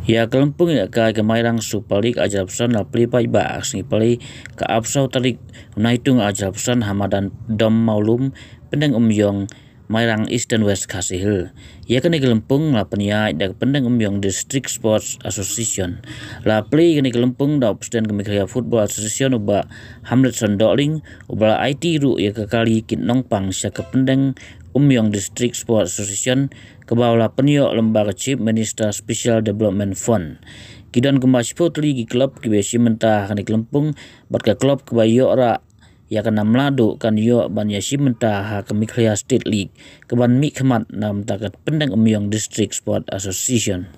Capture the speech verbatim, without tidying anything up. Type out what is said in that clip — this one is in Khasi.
Ïa ka lympung ïa ka Mairang Super League arhajar arphew san la plie paidbah ha ka sngi Palei ka arphew saw tarik u Naitung arhajar arphew san ha madan Dom Mawlum, Pyndengumiong, Mairang, Eastern West Khasi Hills. Ïa kane ka lympung la pynïaid da ka Pyndengumiong District Sports Association. La plie kane ka lympung da u President ka Meghalaya Football Association u Bah Hamletson Dohling, uba la aiti ruh ïa ka kali kit nongpang sha ka Pyndengumiong District Sports Association, kaba la pynïoh lyngba ka Chief Minister Special Development Fund. Ki don kumba shiphew tylli ki club kiba ïashim bynta ha kane ka lympung, bad ka club kaba ïoh rah ïa ka nam lahduh kan ïoh ban ïashim bynta ha ka Meghalaya State League, kaban mihkhmat na bynta ka Pyndengumiong District Sport Association.